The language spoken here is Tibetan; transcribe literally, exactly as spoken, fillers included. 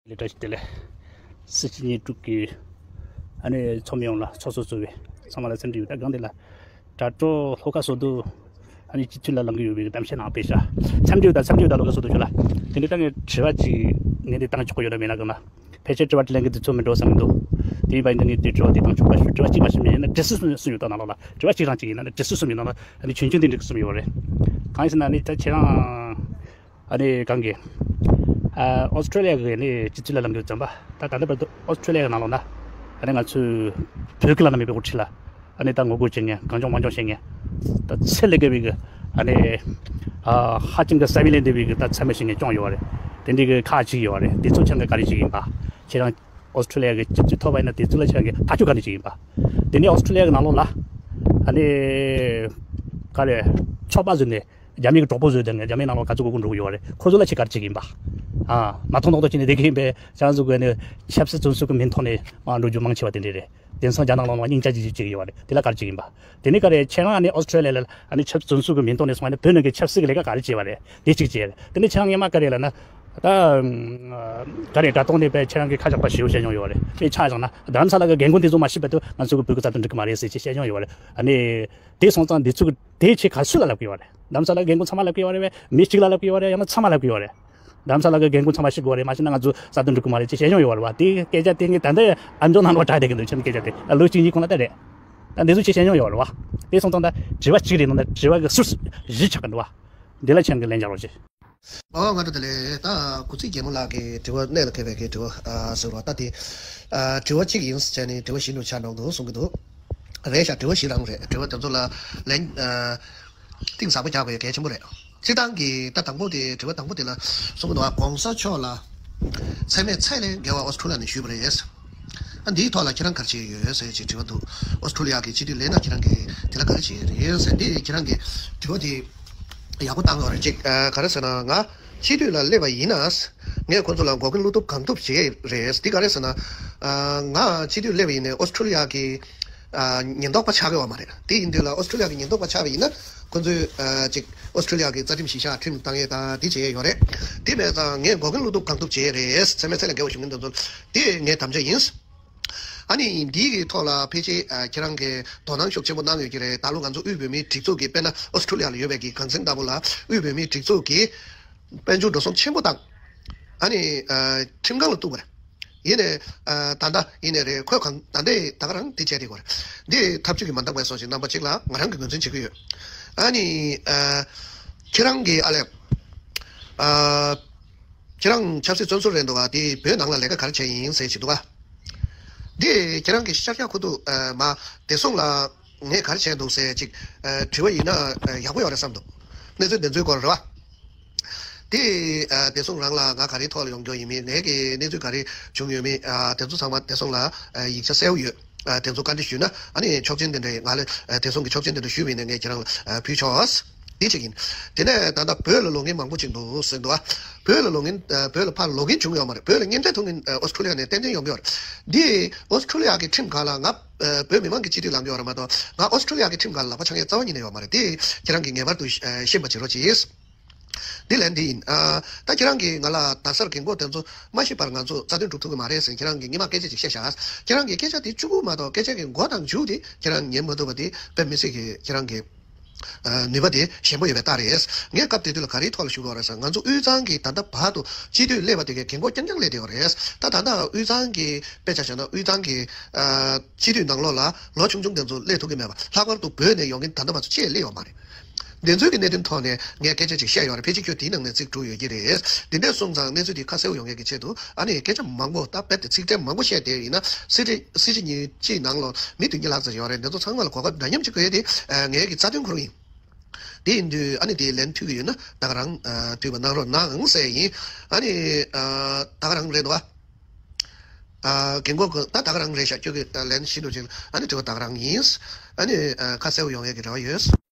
ལས་བཀྲ་ཤིས་བདེ་ལེགས། སྲིད་སྤྱི་ཉིན་དྲུག་གི་ཨ་ནི་ཚོགས་མི་ཡོངས་ལ་ཚོགས་གཙོ་གཙོས་པའི་ཚང་མ་ལ་འཚམས་འདྲི་ཡོད། ད་སྒང་འདི་ལ་དྲ་གྲོགས་ལྷོ་ཁ་བཟོ་འདུག་ཨ་ནི་སྤྱི་འཐུས་ལ་ལངས་ཀྱི་ཡོད་པའི་གཏམ་བཤད་ནང་དཔེ་ཤ་འཚམས་འདྲི་ཡོད། ད་འཚམས་འདྲི་ཡོད། ད་ལྷོ་ཁ་བཟོ་འདུག་ཁྱོད་ལ་དེ་འདྲ་ད་ངས་དྲི་བ་ཅིག་ངས་འདི་བཏང་ཆོག་གི་ཡོད་ན་མེད་ན་སྒང་ལ། ཕལ་ཆེར་དྲི་བ་དྲིས་ལན་གྱི་དུས་ཚོད་མི་འགྲོ་བསམ་གྱི་འདུག་དེ་ཡིན་པ་ཡིན་ན་ངས་དེ་དྲི་བ་དེ་བཏང་ཆོག་པ་ཞུ། དྲི་བ་གཅིག་མ་ཞིག་མེད་ན་འདྲི་སྲོལ་གསུམ་ཡོད། ད་ནང་ལོགས་ལ་དྲི་བ་གཅིག་རང་གཅིག་ཡིན་ན་འདྲི་སྲོལ་གསུམ་ཡོད། ནང་ལ་ཨ་ནི་ཆུང་ཆུང་དེ་འདྲི་གསུམ་ཡོད་རེད། གང་ཡིན་ཟེར་ན་ཨ་ནི་ད་ཁྱེད་རང་ཨ་ནི་གང་གི་ཨ་ཨོ་སི་ཁྲུ་ལི་ཡ་གི་ཨ་ནི་སྤྱི་འཐུས་ལ་ལངས་ཀྱི་ཡོད་ཙམ་པ། ད་ད་ལྟ་བར་དུ་ཨོ་སི་ཁྲུ་ལི་ཡ་གི་ནང་ལོགས་ན་ཨ་ནི་ང་ཚོའི་བོད་ཀྱི་བླ་ན་མེད་པའི་དབུ་ཁྲིད་ལ་ཨ་ནི་ད་ངོ་རྒོལ་བྱེད་མཁན། གང་བྱུང་མང་བྱུང་བཤད་མཁན། ད་ཚད་ལས་བརྒལ་བའི་གི་ཨ་ནི་ཨ་ཧ་ཅང་གི་ས་བོན་ལས་འདས་པའི་གི་ད་མཚན་སྨད་བྱེད་མཁན་བྱུང་ཡོད་རེད། དེ་འདྲའི་གི་ཁག་ཅིག་ཡོད་རེད། དེ་ཚོ་ཁྱེད་རང་གི་ག་རེ་བྱེད་ཀྱི་ཡིན་པ། ཁྱེད་རང་ཨོ་སི་ཁྲུ་ལི་ཡ་གི་སྤྱི་འཐུས་ཐོབ་པ་ཡིན་ན་དེ་ཚོ་ལ་ཁྱེད་རང་གི་ཐག་གཅོད་ག་འདྲ་བྱེད་ཀྱི་ཡིན་པ། དེ་ནས་ཨོ་སི་ཁྲུ་ལི་ཡ་གི་ནང་ལོགས་ལ་ཨ་ནི་ག་རེ་ཚོགས་པ་བཟོས་ནས་རྒྱ་མི་གི་གྲོགས་པོ་བཟོས་བསྡད་མཁན། རྒྱ་མིའི་ནང་ལོགས་ག་ཚོད་དགོས་དགོས་འགྲོ་གི་ཡོད་རེད། ཁོ་ཚོ་ལ་ཁྱེད་ག་རེ་བྱེད་ཀྱི་ཡིན་པ། ཨ་མ་མཐོང་མདོག་མདོག་བྱས་ནས་བསྡད་ཀྱི་ཡིན་པས། ཁྱེད་རང་ཚོ་གི་ཨ་ནི་ཆབ་སྲིད་བཙོན་ཟུར་གྱི་མིང་ཐོག་ནས་མར་འགྲོ་རྒྱུ་མང་ཆེ་བ་དེ་འདྲ་རེད། དེང་སང་རྒྱ་ནག་ནང་ལ་སྙིང་རྗེ་ཅིག་བྱེད་ཀྱི་ཡོད་རེད། དེ་ལ་ག་རེ་བྱེད་ཀྱི་ཡིན་པ། དེ་ནས་ག་རེ་ཁྱེད་རང་ཨ་ནི་ཨོ་སི་ཁྲུ་ལི་ཡ་ལ་ཨ་ནི་ཆབ་སྲིད་བཙོན་ཟུར་གྱི་མིང་ཐོག་ནས་སོང་ཨ་ནི་བོད་ནང་གི་ཆབ་སྲིད་ཀྱི་ལས་ཀ་ག་རེ་བྱས་པ་རེད། དེ་གཅིག་བྱས་རེད། དེ་ནས་ཁྱེད་རང་སྔོན་མ་ག་རེ་ལབ་ན་ད་ག་རེ་དྲ་ཐོག་ནས་དཔེ་ཁྱེད་རང་གི་ཁ་བཞག་པ་ཞེ་པོ་བཤད་མྱོང་ཡོད་རེད། དཔེ་ཆ་བཞག་ན་རྡ་རམ་ས་ལ་གི་རྒན་རྒོན་དེ་ཚོ་མ་ཤི་བར་དུ་ང་ཚོ་གི་བོད་ཀྱི་རྩ་དོན་འགྲིག་གི་མ་རེད་ཟེར་ཅིག་བཤད་མྱོང་ཡོད་རེད། ཨ་ནི་དེ་སོང་ཙང་འདི་ཚོ་གི་དེ་ཆེ་ག་སུ་ལ་ལབ་ཀྱི་ཡོད་རེད། རྡ་རམ་ས་ལ་གི་རྒན་རྒོན་ཚང་མ་ལབ་ཀྱི་ཡོད་རེད་པས། མི་གཅིག་ལ་ལབ་ཀྱི་ཡོད་རེད། ཡང་ན་ཚང་མ་ལབ་ཀྱི་ཡོད་རེད། རྡ་རམ་ས་ལ་གི་རྒན་རྒོན་ཚང་མ་ཤི་དགོས་རེད། མ་ཤི་ན་ང་ཚོ་རྩ་དོན་འགྲིག་གི་མ་རེད་ཅེས་བཤད་མྱོང་ཡོད་རེད་པ། དེ་སྐད་ཆ་དེ་ངས་ད་ལྟ་ཨ་མཆོག་ནང་ལོགས་གྲགས་བསྡད་ཀྱི་འདུག་ཁྱེད་ཀྱི་སྐད་ཆ་དེ་ལོ་གཅིག་གཉིས་གོང་ལ་ད་རེད། ད་འདི་ཚོ་ཅིག་བཤད་མྱོང་ཡོད་རེད་པ། དེ་སོང་ཙང་ད་དྲི་བ་གཅིག་རེད་ནང་ད་དྲི་བ་གི་ཟུར་བཞི་ཆགས་ཀྱི་འདུག་པ། འདི་ལ་ཁྱེད་ཀྱིས་ལན་རྒྱག་རོགས་བྱེད། ཨོ་ང་ཚོ་དེ་ལས་ད་སྐུ་ཚེ་རྒྱལ་མོ་ལགས་ཀྱི་དྲི་བ་གནད་ལ་འཁེལ་བའི་གི་དྲི་བ་ཨ་ཟེར་བ་ད་དེ་ཨ་དྲི་བ་གཅིག་ཡིན་ཟེར་ནས་དྲི་བ་བཞི་ལ་ཆ་འགྲོ་འདུག་གསུང་གི་འདུག་རེད་ཤག་དྲི་བ་བཞི་རང་རེད། དྲི་བ་དེ་ཚོ་ལ་ལན་ཨ་གཏིང་ཟབ་པོ་རྒྱག་དགོས་གལ་ཆེན་པོ་རེད། སྤྱིར་བཏང་གི་ད་དང་པོ་དེ་དྲི་བ་དང་པོ་དེ་ལ་གསུང་གི་འདུག་ཨ་གོང་ས་མཆོག་ལ་མཚན་སྨད་ཚད་ལས་བརྒལ་བ་ཨོ་སི་ཁྲུ་ལི་ཡ་ནས་ཞུས་པ་རེད། ཨ་འདིའི་ཐོག་ལ་ཁྱེད་རང་ག་རེ་བྱས་ཡོད་ཟེར་ཅིག་དྲི་བ་འདུག་ཨོ་སི་ཁྲུ་ལི་ཡ་གི་སྤྱི་འཐུས་སླེབས་ན་ཁྱེད་རང་གིས་དེ་ལ་ག་རེ་བྱས་རེད་ཟེར། འདི་ཁྱེད་རང་གི་དྲི་བ་དེ་ཡག་པོ་བཏང་ཡོད་རེད། ཅིག་ཨ་ག་རེ་ཟེར་ན་ང་སྤྱི་འཐུས་ལ་སླེབས་པ་ཡིན་ན་ངས་ཁོང་ཚོ་ལ་འགོག་རྐྱེན་བླུག་ཐུབ་གང་ཐུབ་བྱས་རེད། འདི་ག་རེ་ཟེར་ན་ཨ་ང་སྤྱི་འཐུས་སླེབས་པ་ཡིན་ནའི་ཨོ་སི་ཁྲུ་ལི་ཡ་གི་ཨ་ཉེན་རྟོག་པ་ཆགས་ཀྱི་ཡོད་མ་རེད། དེ་ཡིན་དུས་ལ་ཨོ་སི་ཁྲུ་ལི་ཡ་གི་ཉེན་རྟོག་པ་ཆགས་པ་ཡིན་ན་ཁོང་ཚོས་ཨ་ཅིག་ཨོ་སི་ཁྲུ་ལི་ཡ་གི་རྩ་ཁྲིམས་གཞི་བཞག་ཁྲིམས་བཏང་ཡས་དང་དེ་བྱས་ཡས་ཡོད་རེད། དེ་མེད་ཙང་ངས་འགོག་རྐྱེན་བླུག་ཐུབ་གང་ཐུབ་བྱས་རེད། མཚན་སྨད་ཚད་ལས་བརྒལ་བ་ཞུ་མཁན་དེ་ཚོ་དེ་ངའི་དམ་བཅའ་ཡིན། ཨ་ནི་འདིའི་གི་ཐོག་ལ་ཕལ་ཆེར་ཨ་ཁྱེད་རང་གིས་དོ་སྣང་ཤུགས་ཆེན་པོ་གནང་ཡོད་ཀྱི་རེད། ད་ལོ་ང་ཚོ་དབུས་བོད་མིའི་སྒྲིག་འཛུགས་ཀྱི་དཔེར་ན་ཨོ་སི་ཁྲུ་ལི་ཡ་ལ་ཡོད་པའི་གི་གང་ཟིན་ལྟ་བུ་ལ་དབུས་བོད་མིའི་སྒྲིག་འཛུགས་ཀྱི་དཔལ་འབྱོར་འགྲོ་སོང་ཆེན་པོ་བཏང་། ཨ་ནི་ཨ་ཁྲིམས་ཁང་ལ་གཏུགས་པ་རེད། ཡིན་ནའི་ཨ་ད་ལྟ་ཡིན་ནའི་རེད། ཁོས་གང་ད་ལྟའི་ད་ག་རང་འདི་བྱས་བསྡད་ཡོད་རེད། འདི་ཐབས་ཇུས་ཀྱི་མ་འདང་བའི་སོགས་ཤིག་རྣམ་པ་གཅིག་ལ་ང་རང་གིས་ངོས་འཛིན་བྱེད་ཀྱི་ཡོད། ཨ་ནི་ཨ་ཁྱེད་རང་གིས་ཨ་ལས་ཨ་ཁྱེད་རང་ཆབ་སྲིད་བཙོན་ཟུར་རེད་འདུག་ག་དེ་བོད་ནང་ལ་ལས་ཀ་ག་རེ་བྱས་ཡིན་ཟེར་བྱེད་འདུག་ག་འདི་ཁྱེད་རང་གི་ཤར་རྒྱག་ཁུ་ཐུག་ཨ་མ་བདེ་སྲུང་ལ་ངས་ག་རེ་བྱས་འདུག་ཟེར་ཅིག་ཨ་དྲི་བ་ཡིན་ན་ཨ་ཡག་པོ་ཡོད་རེད་བསམ་འདུག་གནས་ཚུལ་འདི་ཚོའི་སྐོར་རེད་བ། དེ་ཨ་བདེ་སྲུང་རང་ལ་ང་ག་རེ་ཐོག་ལ་ཡོང་རྒྱུ་ཡིན་མིན། ངས་ཀྱི་གནས་ཚུལ་ག་རེ་བྱུང་ཡོད་མེད། ཨ་དེ་ཚོ་ཚང་མ་བདེ་སྲུང་ལ་ཨ་ཡིག་ཆ་གསལ་པོ་ཡོད། ཨ་དེ་ཚོ་བཀའ་འདྲི་ཞུས་ན་ཨ་ནི་ཆོག་མཆན་དེ་འདྲ་ང་ལ་ཨ་བདེ་སྲུང་གི་ཆོག་མཆན་དེ་འདྲ་ཞུས་པ་ཡིན་ན་ངས་ཁྱེད་རང་ལ་ཨ་ཕུལ་ཆོག་འདི་གཅིག་ཡིན། དེ་ནས་ད་ལྟ་བོད་ལ་ལོག་མཁན་མང་པོ་ཅིག་འདུག་ཟེར་འདུག་ཨ། བོད་ལ་ལོག་མཁན་ཨ་བོད་ལ་ཕར་ལོག་མཁན་བྱུང་ཡོད་མ་རེད། བོད་ལ་མཉེན་འཕྲད་ཐུབ་མཁན་ཨ་ཨོ་སི་ཁྲུ་ལི་ཡ་ནས་ཏན་ཏན་ཡོང་གི་ཡོད་རེད། འདི་ཨོ་སི་ཁྲུ་ལི་ཡ་གི་ཁྲིམས་ཁང་ལ་ང་ཨ་བོད་མི་མང་གི་སྤྱི་འཐུས་ལངས་ཀྱི་ཡོད་རེད་མ་གཏོགས་ང་ཨོ་སི་ཁྲུ་ལི་ཡ་གི་ཁྲིམས་ཁང་ལ་ལག་པ་འཆང་ཡས་རྩ་བ་ཉིད་ནས་ཡོད་མ་རེད། འདི་ཁྱེད་རང་གིས་ངེས་པར་དུ་ཤེས་པ་བྱེད་རོགས་གྱིས། འདི་ལན་འདི་ཡིན། ཨ་ད་ཁྱེད་རང་གིས་ང་ལ་རྡ་སར་རྒན་གོག་དེ་ཚོ་མ་ཤི་བར་ང་ཚོ་རྩ་དོན་སྒྲུབ་ཐུབ་ཀྱི་མ་རེད་ཟེར་ཁྱེད་རང་གིས་སྔོན་མ་སྐད་ཆ་ཅིག་བཤད་ཤག་ཁྱེད་རང་གིས་སྐད་ཆ་དེ་གཅིག་པུ་མ་གཏོགས་སྐད་ཆ་གི་མགོ་དང་མཇུག་དེ་ཁྱེད་རང་ཉན་མ་ཐུབ་པ་དེ་དཔེ་མི་སྲིད་ཀྱི་ཁྱེད་རང་གི་ཨ་ནུས་པ་དེ་ཞན་པོ་ཡོད་པའི་རྟགས་རེད། ངས་སྐབས་དེ་དུས་ལ་ག་རེའི་ཐོག་ལ་ཞུ་དགོས་རེད་ཟེར་ན། ང་ཚོ་དབུས་གཙང་གི་ད་ལྟ་བར་དུ་སྤྱི་འཐུས་སླེབས་པ་དེ་གའི་རྒན་གོག་རྐྱང་རྐྱང་སླེབས་བསྡད་ཡོད་རེད། ད་ད་ལྟ་དབུས་གཙང་གི་དཔེ་ཆ་བཞག་ན་དབུས་གཙང་གི་ཨ་སྤྱི་འཐུས་ནང་ལོགས་ལ་ལོ་ཆུང་ཆུང་དེ་ཚོ་སླེབས་ཐུབ་ཀྱི་མེད་པ། ལྷག་པར་དུ་བོད་ནས་ཡོང་མཁན་ད་ལྟ་བར་དུ་གཅིག་སླེབས་ཡོད་མ་རེད། དེ་ཚོའི་གི་གནད་དོན་ཐོག་ནས་ངས་སྐད་ཆ་ཅིག་བཤད་ཡོད་རེད། ཕལ་ཆེར་ཁྱོད་དེའི་ནང་ནས་ཚིག་དྲུག་ཡོད་ཀྱི་རེད། དེ་འདྲས་སོང་ཙང་གནས་ཚུལ་དེ་ཁ་གསལ་པོ་ཡོང་ཡས་ཀྱི་ཆེད་དུ་ཨ་ནི་སྐད་ཆ་མང་པོ་ད་རྦད་དེ་ཚིག་ཕྲད་མང་པོ་བཤད་བསྡད་ཡིན་ན་སྲིད་ཁྲི་སྲིད་ཁྲི་ཉིན་གཅིག་ནང་ལོ་མི་བདུན་བརྒྱ་ལྷག་ཙམ་ཡོད་རེད། འདི་ཚོ་ཚང་མ་ལ་གོ་སྐབས་འདྲ་མཉམ་ཅིག་དགོས་ཡས་དེ་ངའི་གི་རྩ་དོན་ཁོ་རང་ཡིན། དེ་ཡིན་དུས་ཨ་ནི་དེའི་ལན་མཐུད་ཀྱི་ཡོད་ན་ད་ག་རང་མཐུད་པ་གནང་རོགས་གནང་ཟེར་ཡིན། ཨ་ནི་ད་ག་རང་རེད་འདུག་བ། རྒན་གོག་གི་ད་ད་ག་རང་རེད་ཤག་ཁྱོད་ཀྱི་ལན་ཤེས་འདུག་ཅིང་ཨ་ནི་དྲི་བ་ད་ག་རང་ཡིན། ཨ་ནི་ཁ་གསལ་པོ་ཡོང་ཡས་ཀྱི་རེ་བ་ཡོད།